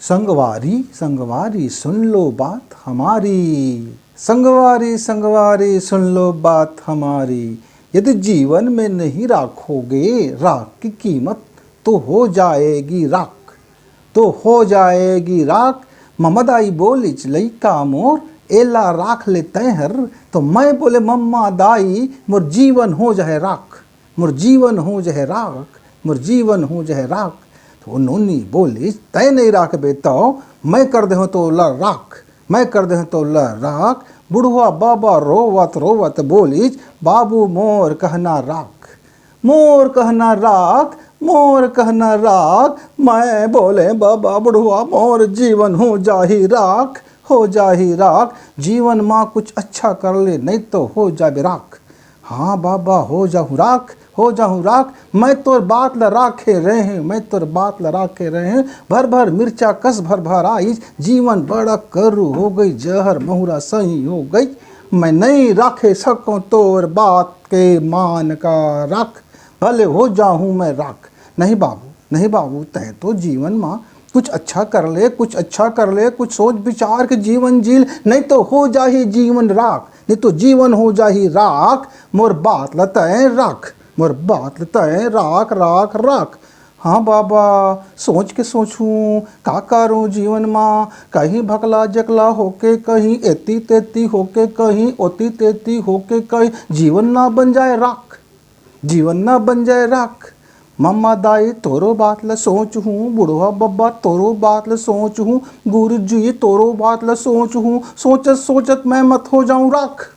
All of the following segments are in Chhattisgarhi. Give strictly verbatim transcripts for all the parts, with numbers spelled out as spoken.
संगवारी, संगवारी, सुन लो बात हमारी। संगवारी, संगवारी, सुन लो बात हमारी। यदि जीवन में नहीं राखोगे राख की कीमत, तो हो जाएगी राख, तो हो जाएगी राख। ममा दाई बोलिच, लइका मोर, एला राख ले तैं हर। तो मैं बोले, मम्मा दाई, मोर जीवन हो जाए राख, मोर जीवन हो जाए राख, मोर जीवन हो जाए राख। तो नोनी बोलिच, तैं नहीं राखबे तो मैं कर देहूँ तोला राख, मैं कर देहूँ तोला राख। बुढ़वा बाबा रोवत रोवत बोलिच, बाबू मोर कहना राख, मोर कहना राख, मोर कहना राख। मैं बोले, बाबा बुढ़वा, मोर जीवन हो जाही राख, हो जाही राख। जीवन मा कुछ अच्छा कर ले, नहीं तो हो जाबे राख। हाँ बाबा, हो जाहूँ राख, हो जाहूँ राख। मैं तोर बात ला राखे रहे हूँ, मैं तोर बात ला राखे रहे हूँ। भर भर मिर्चा कस भर भर आइस, जीवन बड़ा करू हो गई, जहर महुरा सही हो गई। मैं नहीं राखे सकूँ तोर बात के मान का राख। भले हो जाहूँ मैं राख। नहीं बाबू, नहीं बाबू, तैं तो जीवन मा कुछ अच्छा कर ले, कुछ अच्छा कर ले, कुछ सोच विचार के जीवन जील, नहीं तो हो जाही जीवन राख, नहीं तो जीवन हो जाही राख। मोर बात ल तैं राख, मोर बात ल तैं राख, राख, राख। हाँ बाबा, सोच के सोचूं, का करूं जीवन मा, कहीं भकला जकला होके, कहीं एती तेती होके, कहीं ओती तेती होके, कहीं जीवन ना बन जाए राख, जीवन ना बन जाए राख। मम्मा दाई तोरो बात ल सोचहूँ, बुढ़वा बब्बा तोरो बात ल सोचहूँ, गुरुजी तोरो बात ल सोचहूँ। सोचत सोचत मैं मत हो जाऊँ राख।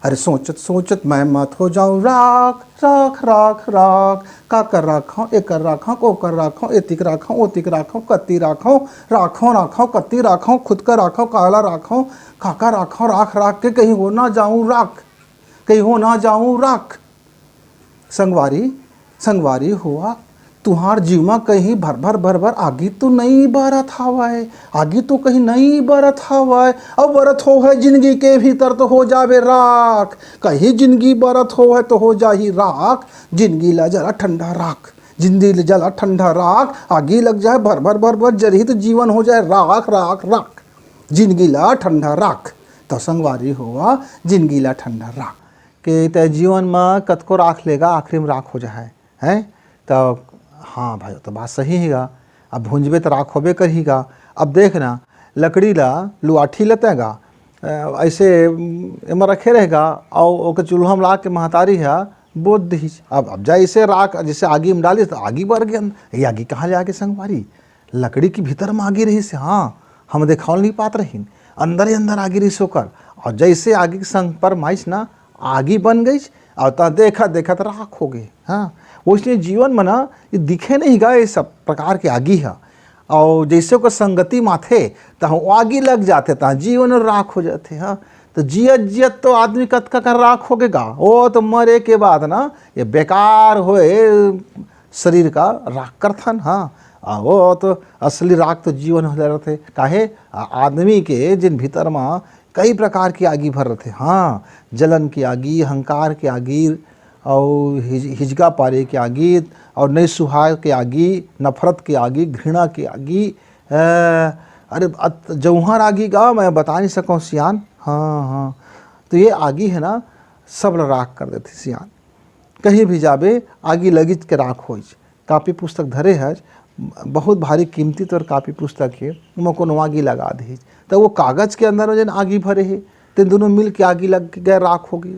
अरे सोचत सोचत मैं मत हो जाऊँ राख, राख, राख, राख। काकर राखौं, एकर राखौं, ओकर राखौं, एतिक राखौं, ओतिक राखौं, कत्ती राखौं, राखौं, राखौं, कत्ती राखौं, खुद का राखौं, काला राखौं, काका राखौं, राख, राख के कहीं हो ना जाऊँ राख, कहीं हो ना जाऊँ राख। संगवारी, संगवारी होवा, तुहार जीव म कहीं भर भर भर भर आगी तो नई बरत हावय, आगी तो कहीं नई बरत हावय। अब बरत होवय जिंदगी के भीतर तो हो जाबे राख, कहीं जिंदगी बरत होवय तो हो जाही राख। जिंदगी ला जला ठंडा राख, जिंदगी ला जला ठंडा राख। आगी लग जाए भर भर भर भर जरही तो जीवन हो जाए राख, राख, राख। जिंदगी ला ठंडा राख। तो संगवारी होवा, जिंदगी ला ठंडा राख। के तै जीवन म कतको राख लेगा, आखिरी म राख हो जाए, हैं? त हाँ भाई, तो बात सही हे गा। अब भूंजबे त राख होबे करही गा। अब देख ना, लकड़ी ला, लुआठी ल तै गा, अ, ऐसे, उम, एमा रखे रहेगा, अउ ओके चूल्हा म ला के महतारी ह बोत दिहिस। अब, अब जैसे राख, जैसे आगी म डालिस, त आगी बर गे, ये आगी कहाँ ले आगे संगवारी? लकड़ी के भीतर म आगी रहिस, हाँ, हम देखावल नहीं पात रहिन, अंदर ही अंदर आगी रहिस ओकर। और जैसे आगी के संपर्क म आइस ना, आगी बन गइस, और त देखत देखत राख हो गे। हाँ, वैसने जीवन म ना, ये दिखे नहीं गा, ये सब प्रकार के आगी ह। और जैसे ओकर संगति म आथे, त वो आगी लग जाथे, त जीवन राख हो जाथे। हाँ, तो जियत जियत तो आदमी कतका का राख हो गे गा, वो तो मरे के बाद ना, ये बेकार होए शरीर का राख करथन। हाँ, आ, वो तो असली राख तो जीवन होले रहथे। काहे? आ, आदमी के जिन भीतर म कई प्रकार की आगी भर रहथे। हाँ, जलन की आगी, अहंकार की आगी, अउ हिज-, हिजका पारे की आगी, अउ नहीं सुहाय की आगी, नफरत की आगी, घृणा की आगी। अ, अरे, अत-, जौहर आगी का मैं बता नहीं सकूँ सियान। हाँ, हाँ, तो ये आगी है ना, सब ल राख कर देथे सियान। कहीं भी जाबे, आगी लगिच के राख होइच। कापी पुस्तक धरे हच, बहुत भारी कीमती तोर कापी पुस्तक हे, ओमा कोनो आगी लगा दिहिच। त वो कागज के अंदर में जेन आगी भरे हे, तेन दुनों मिल के आगी लग के गए, राख हो गे।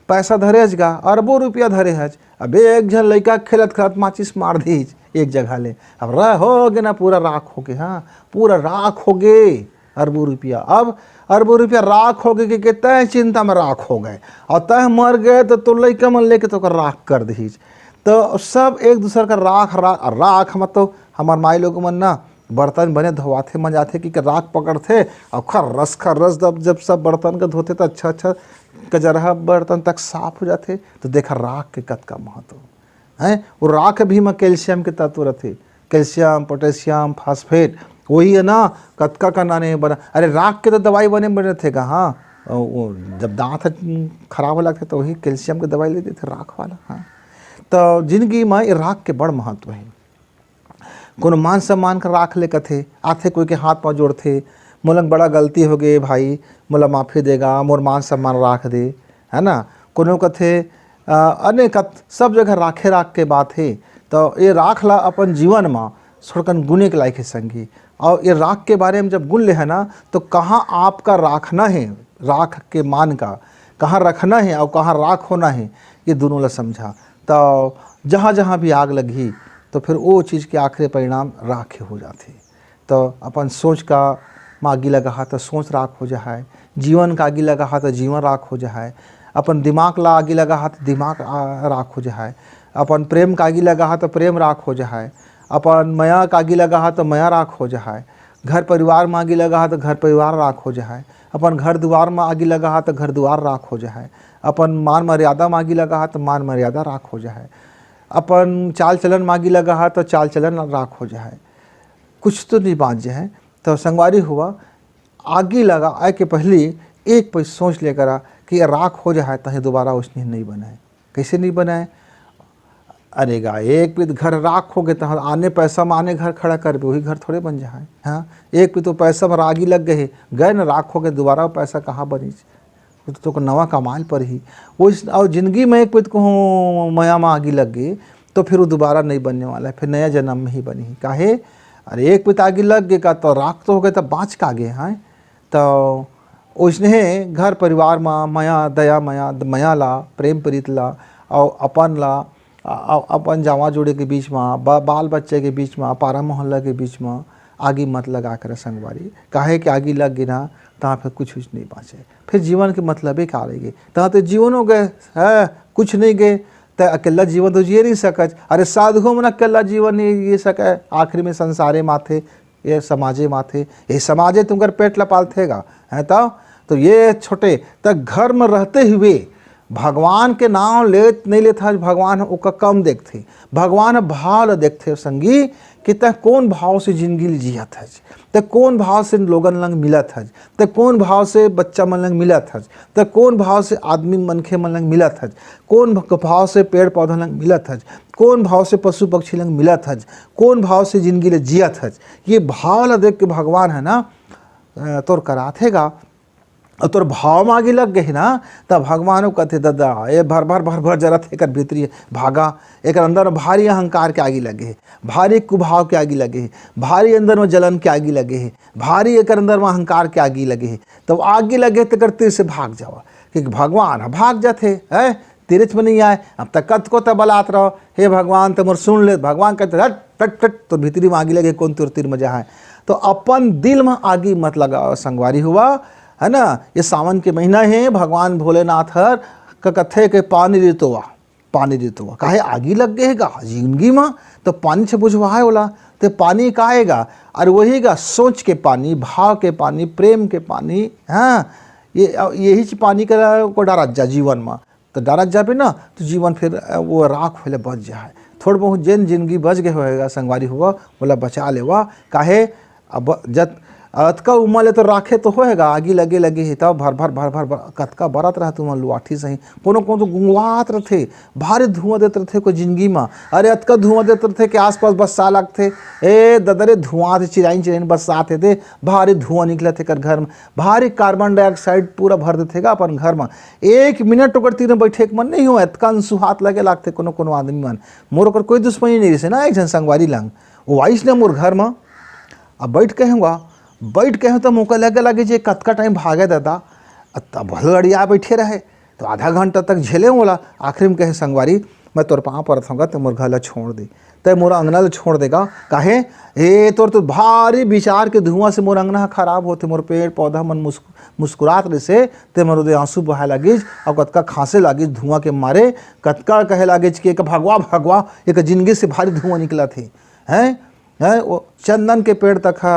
पैसा धरे हच गा, अरबों रुपया धरे हच, अब एक झन लइका खेलत खेलत माचिस मार दिहिच एक जगह ले, अब रह हो गे ना, पूरा राख हो गे। हाँ, पूरा राख हो गे। अरबों रुपया, अब अरबों रुपया राख हो गे के, के तय चिंता में राख हो गए, और तय मर गए तो, तो लइका मन लेके तो ओकर राख कर दिहिच। तो सब एक दूसर का राख, राख, राख में तो हमार माई लोग मन ना बर्तन बने धोवाथे, मंजाथे कि राख पकड़थे, और खर्रस खर्रस जब, जब सब बर्तन के धोथे तो अच्छा अच्छा कजरहा बर्तन तक साफ हो जाथे। तो देखा राख के कतका महत्व। हैं, वो राख भी म कैल्शियम के तत्व रथे, कैल्शियम, पोटेशियम, फास्फेट, वही है ना, कतका का नाने बना। अरे राख के तो दवाई बने बने थे का, हाँ, वो जब दांत ह खराब हो लगथे तो वही कैल्शियम के दवाई ले देथे राख वाला। हाँ, तो जिंदगी म ये राख के बड़ महत्व है। कोनो मान सम्मान कर राख ले कथे, आथे कोई के हाथ पाँव जोड़थे, "मोला बड़ा गलती हो गे भाई, मोला माफी देगा, मोर मान सम्मान राख दे", है ना? कोनो कथे, अ, अनेक कत-, सब जगह राखे राख के बात हे। तो ये राख ला अपन जीवन म थोड़कन गुने के लायक हे संगी। और ये राख के बारे में जब गुन ले है ना, तो कहाँ आपका राखना है, राख के मान का, कहाँ रखना है और कहाँ राख होना है, ये दोनों ला समझा। तो जहाँ जहाँ भी आग लगही, तो फिर वो चीज़ के आखिरी परिणाम राख हो जाथे। तो अपन सोच का म आगी लगाहा, तो सोच राख हो जाए, जीवन का आगी लगाहा, तो जीवन राख हो जाए, अपन दिमाग ला आगी लगाहा, तो दिमाग आ, राख हो जाए, अपन प्रेम का आगी लगाहा, तो प्रेम राख हो जाए, अपन मया का आगी लगाहा, तो मया राख हो जाए, घर परिवार म आगी लगाहा, तो घर परिवार राख हो जाए, अपन घर दुआर म आगी लगाहा, तो घर दुआर राख हो जाए, अपन मान मर्यादा म आगी लगाहा, तो मान मर्यादा राख हो जाए, अपन चाल चलन म आगी लगाहा, तो चाल चलन राख हो जाए, कुछ तो नहीं बाँच जाए। तो संगवारी हुआ, आगी लगाए के पहली एक पल सोच ले करा कि ये राख हो जाए, तहीं दोबारा उसने नहीं बनाए। कैसे नहीं बनाए? अरे गा, एक पीत घर राख हो गए, तो आने पैसा में आने घर खड़ा करबे, वही घर थोड़े बन जाए। हाँ, एक पीत तो पैसा में आगी लग गए, गए ना, राख हो गए, दोबारा वो पैसा कहाँ बनी? वो तो तोको नवा कमाल पर ही। वो इस, और जिंदगी में एक पीत कहूँ मया में आगी लग गई, तो फिर वो दोबारा नहीं बनने वाला है, फिर नया जन्म में ही बनी ही। काहे? अरे, एक पीत आगी लग गए का, तो राख तो हो गए, तो बाँच का गए हैं? तो ओइसने घर परिवार म मया, दया मया, मया ला, प्रेम प्रीत ला, अउ अपन ला, अ, अ, अपन जामा जोड़ी के बीच म, ब-, बाल बच्चा के बीच म, पारा मोहल्ला के बीच म आगी मत लगा कर संगवारी, काहे कि आगी लग गे ना, तहाँ फिर कुछ, कुछ नहीं बाँचे, फिर जीवन के मतलबे का रह गे? तहाँ तो जीवन हो गए, है, कुछ नहीं गए, त अकेला जीवन तो जिए नहीं सकच। अरे साधुओ मन अकेला जीवन नहीं जी सके, आखिरी में संसारे माथे, ये समाजे माथे, ये समाजे तुमकर पेट ल पालथे गा, हैं तो? तो ये छोटे, त घर में रहते हुए भगवान के नाम लेत नहीं लेत हस, भगवान ह ओका कम देखथे। भगवान ह भाव ल देखथे संगी, कि तै कौन भाव से जिंदगी ल जियत हस, तै कौन भाव से लोगन लंग मिलत हस, तै कौन भाव से बच्चा मन लंग मिलत हस, तै कौन भाव से आदमी मनखे मन लंग मिलत हस, कौन भ-, भाव से पेड़ पौधा लंग मिलत हस, कौन भाव से पशु पक्षी लंग मिलत हस, कौन भाव से जिंदगी ल जियत हस, ये भाव ल देख के भगवान है ना, अ, तोर कराथे गा। अउ तोर भाव म आगी लग गए ना, तब भगवान वो कहते, "ददा, ये भर भर भर भर जरत हे एकर भीतरी, भागा, एकर अंदर में भारी अहंकार के आगी लगे हे, भारी कुभाव के आगी लगे हे, भारी अंदर में जलन के आगी लगे हे, भारी एकर अंदर में अहंकार के आगी लगे हे।" तब आगी लगे तेकर तीर से भाग जावा, क्योंकि भगवान ह भाग जाथे, है, तीरच में नहीं आए। अब तक कतको त बलात रहो, "हे भगवान, त मोर सुन ले।" भगवान कहते, "हट, हट, हट, तोर भीतरी में आगी लगे, कौन तोर तीर में जा है?" तो अपन दिल में आगी मत लगाओ संगवारी हुआ, है ना? ये सावन के महीना है, भगवान भोलेनाथ हर क-, कथे के पानी रितोवा, पानी रितोवा। काहे आगी लग गए गा जिंदगी में, तो पानी से बुझवाए वाला, तो पानी का आएगा? और वही गा सोच के पानी, भाव के पानी, प्रेम के पानी, हाँ, ये, यही चीज पानी का को डारत जा जीवन में। तो डारत जाबे ना, तो जीवन फिर, अ, वो राख होले बच जाए। थोड़ बहुत जेन जिंदगी बच गए होएगा संगवारी हुआ, बोला बचा लेवा। काहे? अब जत-, अतका उमर ले तो राखे तो होएगा, आगी लगे लगे ही, तब भर भर भर भर भर कतका बरत रहा तुम लुआठी सही। कोनो कोनो तो गुंगवात रथे, भारी धुआं देत रथे कोई जिंदगी में। अरे अतका धुआं देत रथे कि आसपास बस्सा लगथे। ए ददरे धुआं से चिराइन चिराइन बस्सात हे दे, भारी धुआं निकलत हे कर घर में। भारी कार्बन डाइऑक्साइड पूरा भर देथे गा अपन घर म। एक मिनट ओकर तीर म बैठे के मन नहीं हो, एतका अनसुहात लगे लागथे कोनो कोनो आदमी मन। मोर ओकर कोई दुश्मनी नहीं रहिसे ना, एक झन संगवारी लंग वो आइस ना मोर घर म, अब बैठ के हूँगा, बैठ के हूँ तो मोका लगे लागे जे कतका टाइम भागे दादा, अब तब लड़िया बैठे रहे। तो आधा घंटा तक झेले ओला, आखिरी में कहे, "संगवारी, मैं तोर पाँव परत हँव गा, तैं मोर घर ला छोड़ दे, तैं मोर अंगना ला छोड़ दे गा।" काहे? ए, तोर तो भारी विचार के धुआं से मोर अंगना ह खराब होथे, मोर पेड़ पौधा मन मुस्क-, मुस्कुरात रहिसे, ते मोर ओदे आंसू बहाए लागिस, अउ कतका खांसे लागिस धुआं के मारे, कतका कहे लागिस कि "एक भगवा, भगवा, एक जिंदगी से भारी धुआं निकलत हे।" हैं? हैं? वो चंदन के पेड़ तक ह,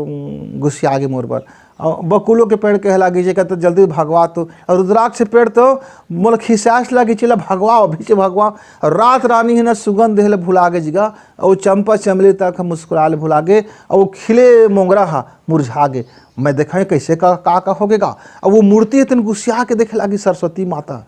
उम, गुस्सिया गे मोर बर। अउ बकुलो के पेड़ कहे लागिस, "जेकर तो जल्दी भगवा तो।" अउ रुद्राक्ष के पेड़ तो मोला खिसियास लागिस, "चला भगवा, अभी से भगवा।" अउ रात रानी हे ना, सुगंध देहे ले भुला गे जिगा। अउ चंपा चमेली तक ह मुस्कुराए ले भुला गे। अउ वो खिले मोंगरा ह मुरझा गे। मैं देखा कैसे का, का, का हो गे गा। अउ वो मूर्ति ह तेन गुस्सिया के देखे लागिस सरस्वती माता।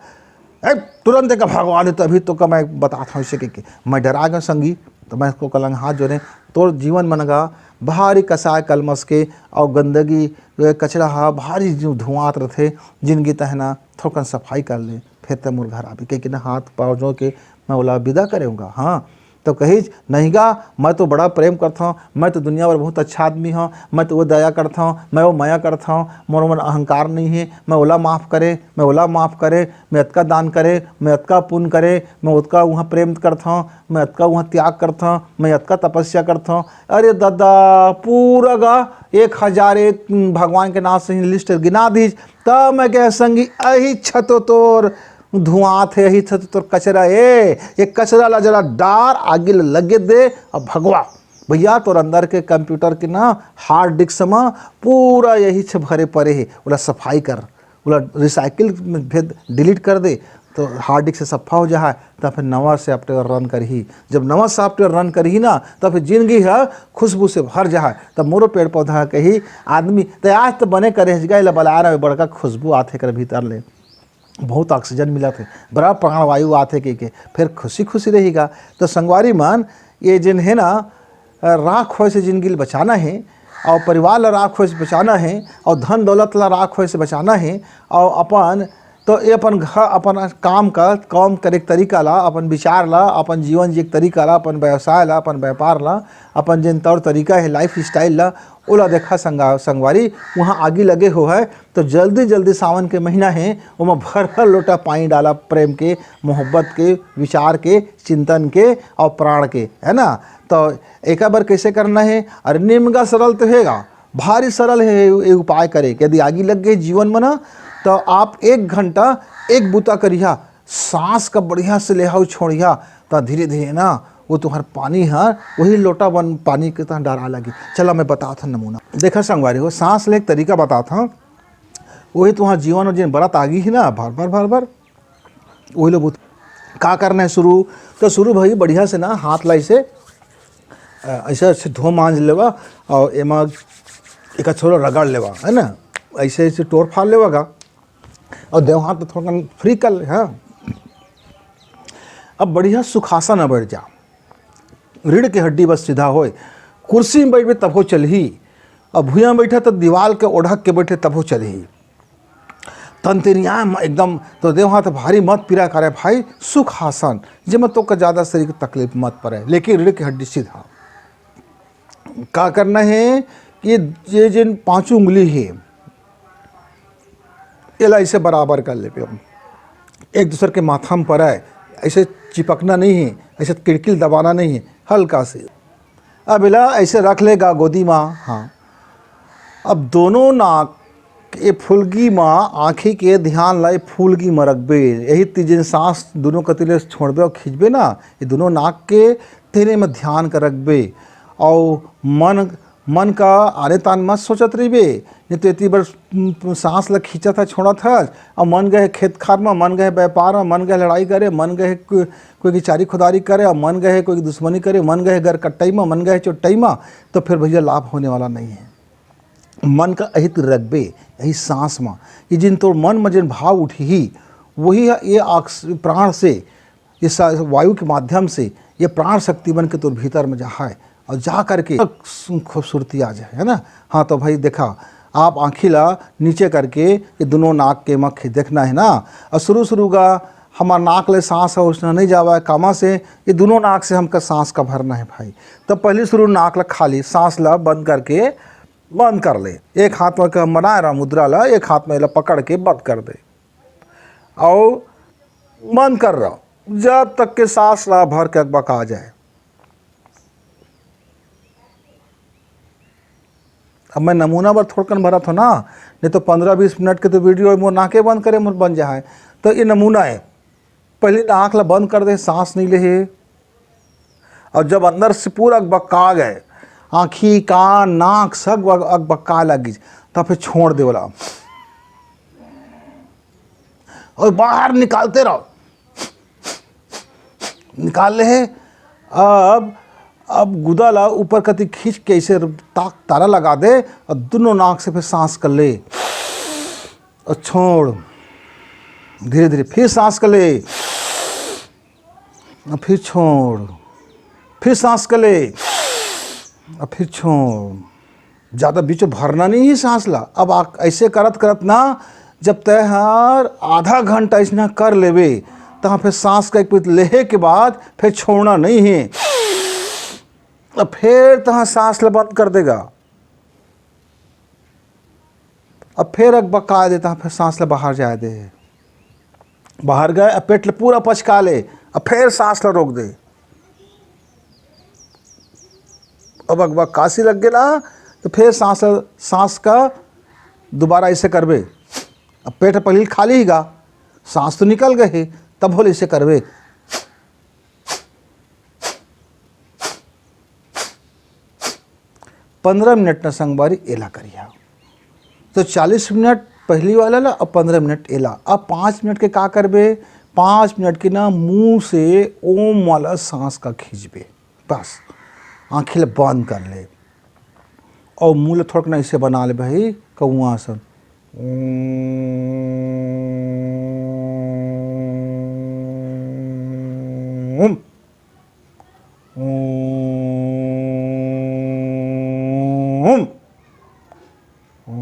"ए, तुरंत एक भगवा दे, तभी तो का मैं बतात हूँ इसे," के, के। मैं डरा गया संगी। तो मैं इसको कलंग हाथ जोड़े, तोर जीवन मन गा भारी कसाय कलमस के, और गंदगी, ये कचरा हा भारी जो धुआंत रथे, जिंदगी तहना थोकन सफाई कर ले, फिर ते मोर घर आबे, कहिके ना हाथ पाँव जोड़ के मैं ओला विदा करेंगा। हाँ, तो कहिस, "नहीं गा, मैं तो बड़ा प्रेम करथौं, मैं तो दुनिया भर बहुत अच्छा आदमी हौं, मैं तो वो दया करथौं, मैं वो मया करथौं, मोर मन अहंकार नहीं है, मैं ओला माफ़ करे, मैं ओला माफ़ करे, मैं अतका दान करे, मैं अतका पुण्य करे, मैं ओतका उहाँ प्रेम करथौं, मैं अतका उहाँ त्याग करथौं, मैं अतका तपस्या करथौं।" अरे दादा, पूरा गा एक हजार एक भगवान के नाम से ही लिस्ट गिना दीस। तब मैं कहे, "संगी, अही छतो तोर धुआं थे, अही छतो तोर कचरा ए, ये कचरा ला जरा डार, आगी ला लगे दे, अब भगवा।" भैया, तोर अंदर के कंप्यूटर के ना हार्ड डिस्क म पूरा यही छ भरे पड़े हे, ओला सफाई कर, ओला रिसाइकिल में भेज, डिलीट कर दे, तो हार्ड डिस्क से सफा हो जाए, तब फिर नवा सॉफ्टवेयर रन करही। जब नवा सॉफ्टवेयर रन करही ना, तब फिर जिंदगी ह खुशबू से भर जाए। तब मोरो पेड़ पौधा कही आदमी, "ते आज तो बने करे हस गा, एला बलाए रहे, बड़का खुशबू आथे कर भीतर ले, बहुत ऑक्सीजन मिलत हे, बड़ा प्राणवायु आथे," कहिके फिर खुशी खुशी रही गा। तो संगवारी मन, ये जिन है ना, राख होए से जिंदगी ल बचाना हे, और परिवार ल राख होए से बचाना हे, और धन दौलत ल राख होए से बचाना हे, और अपन, तो ये अपन घर, अपन काम का, काम करे के तरीका ला, अपन विचार ला, अपन जीवन जिए के तरीका ला, अपन व्यवसाय ला, अपन व्यापार ला, अपन जिन तौर तरीका हे, लाइफ स्टाइल ला, ओला देखा संगा-, संगवारी, वहाँ आगी लगे हो है, तो जल्दी जल्दी सावन के महीना हे, ओमा भर भर लोटा पानी डाला, प्रेम के, मोहब्बत के, विचार के, चिंतन के और प्राण के, है ना? तो एका बर कैसे करना है? अरे निमगा सरल तो हेगा, भारी सरल है ये उपाय करे के। यदि आगी लग गई जीवन में ना, तो आप एक घंटा एक बूता करिहा, सांस का बढ़िया से लेहा छोड़िहा, तो धीरे धीरे ना वो तुम्हार पानी हर वही लोटा बन पानी के तरह डरा लगी। चला मैं बतात हूँ नमूना। देखा संगवारी हो, सांस ले एक तरीका बतात हूँ। वही तुम्हार जीवन में जिन बरत आगी ही ना, भर भर भर भर, वही लो बुत-, का करना है शुरू? तो शुरू भाई बढ़िया से ना हाथ ला ऐसे, अ, ऐसे अच्छे धो मांज लेवा और एमा एक छोरा रगड़ लेवा, है ना, ऐसे ऐसे टोर फाड़ लेवा गा और देव हाथ तो थोड़ा फ्री कर ले। हाँ, अब बढ़िया सुखासन में बैठ जा, रीढ़ के हड्डी बस सीधा होए, कुर्सी में बैठबे तभो चलही, अब भुइयां बैठा तो दीवाल के ओढ़क के बैठे तभो चलही। तंतरिया म-, एकदम तो देव हाथ भारी मत पीरा करे भाई, सुखासन, जेमा तो का ज्यादा शरीर के तकलीफ मत पड़े, लेकिन रीढ़ के हड्डी सीधा। का करना है कि ये जिन पांचों उंगली है, एला ऐसे बराबर कर लेबे हम। एक दूसर के माथा में पड़े, ऐसे चिपकना नहीं है, ऐसे किड़किल दबाना नहीं है, हल्का से। अब एला ऐसे रख लेगा गोदी मा। हाँ, अब दोनों नाक ए फुलगी मा आँखी के ध्यान ला ए फुलगी मा रखबे। यही तीन सांस दोनों कति ले छोड़बे और खींचबे ना, ये दोनों नाक के तेने में ध्यान कर रखबे। और मन, मन का आने तान मत सोचत रहिबे, नहीं तो इतनी बार सांस ला खींचत है, छोड़त है, और मन गए खेत खार में, मन गए व्यापार में, मन गए लड़ाई करे, मन गए को-, कोई की चारी खुदारी करे, और मन गए कोई की दुश्मनी करे, मन गए घर कट्टई में, मन गए चोट्टई में, तो फिर भैया लाभ होने वाला नहीं है। मन का अहित रखबे, यही सांस में, ये जिन तोर मन में जिन भाव उठही, वही ये आक्स-, प्राण से, ये सा-, वायु के माध्यम से ये प्राण शक्ति बन के तोर भीतर में जाए और जा करके खूबसूरती आ जाए, है ना। हाँ, तो भाई देखा, आप आँखी ला नीचे करके ये दोनों नाक के मक्खी देखना है ना। और शुरू शुरू का हमार नाक ले सांस है उसने नहीं जावा है, कामा से ये दोनों नाक से हमका सांस का भरना है भाई। तो पहली शुरू नाक ला खाली सांस ला बंद करके बंद कर ले। एक हाथ में का बनाए रहा मुद्रा ला, एक हाथ में ला पकड़ के बंद कर दे और बंद कर रहा, जब तक के सांस ला भर के अकबका जाए। अब मैं नमूना बर थोड़कन भरत हो ना, नहीं तो पन्द्रह बीस मिनट के तो वीडियो मोर नाके बंद करे मोर बन जाए। तो ये नमूना है, पहले नाक ला बंद कर दे, सांस नहीं ले, और जब अंदर से पूरा अकबका गए, आँखी, कान, नाक सब अक-, अकबका लगी, तब फिर छोड़ दे वाला और बाहर निकालते रहो। निकाल ले है। अब, अब गुदा ला ऊपर कति खींच के ऐसे ताक तारा लगा दे और दोनों नाक से फिर सांस कर ले और छोड़। धीरे धीरे फिर सांस कर ले और फिर छोड़। फिर सांस कर ले, अब फिर छोड़। ज़्यादा बीच में भरना नहीं है सांस ला। अब आ, ऐसे करत करत ना, जब तय हर आधा घंटा ऐसना कर लेवे, तहाँ फिर सांस का एक मिनट लेहे के बाद फिर छोड़ना नहीं है। अब फिर तहाँ सांस ला बंद कर देगा। अब फिर अगबका दे, तहाँ फिर सांस ला बाहर जाए दे। बाहर गए, अब पेट ले पूरा पचका ले, अब फिर सांस ला रोक दे। अब अगबकासी लग गेला, तो फिर सांस, सांस का दोबारा ऐसे करबे। अब पेट पहले खाली ही गा, सांस तो निकल गए हे, तब बोले ऐसे करबे। पंद्रह मिनट न संगवारी एला करिहा। तो चालीस मिनट पहली वाला ला, अब पंद्रह मिनट एला। अब पाँच मिनट के का करबे? पाँच मिनट के ना मुंह से ओम वाला सांस का खींचबे, बस। आँखें ला बंद कर ले और मुंह ला थोड़ा ना ऐसे बना ले भाई, कौआ सन। ओम, ओम, ओम।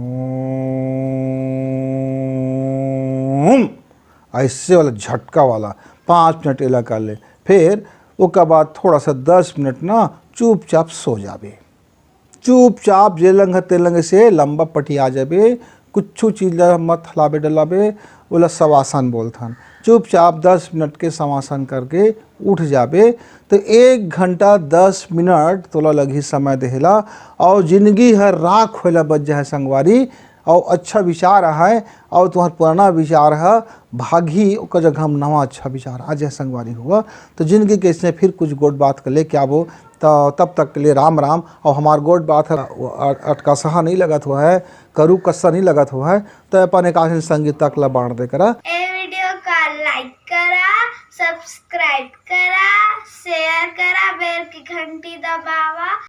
ऐसे वाला झटका वाला पाँच मिनट एला कर ले। फिर ओकर बाद थोड़ा सा दस मिनट ना चुपचाप सो जाबे। चुपचाप जे लंग ते लंग से लंबा पटिया जाबे, कुछ चीज ला मत हलाबे डलाबे, ओला शवासन बोलथन। चुपचाप दस मिनट के शवासन करके उठ जाबे, तो एक घंटा दस मिनट तोला लगही समय देहेला, और जिंदगी हर राख होएला बच जाए संगवारी। और अच्छा विचार है, और तुम्हार पुराना विचार है भागी, ओकर जगह हम नवा अच्छा विचार आ जाए संगवारी हुआ। तो जिंदगी के इसने फिर कुछ गोठ बात कर लेके आबो। तो तब तक के लिए राम राम। और हमार गोठ बात है अटकासहा नहीं लगत हुआ है, करू कस्सा नहीं लगत हुआ है, तो अपन एकासन संगीत तक ला बांट दे करा। ए वीडियो का लाइक करा, सब्सक्राइब करा, शेयर करा, बेल की घंटी दबावा।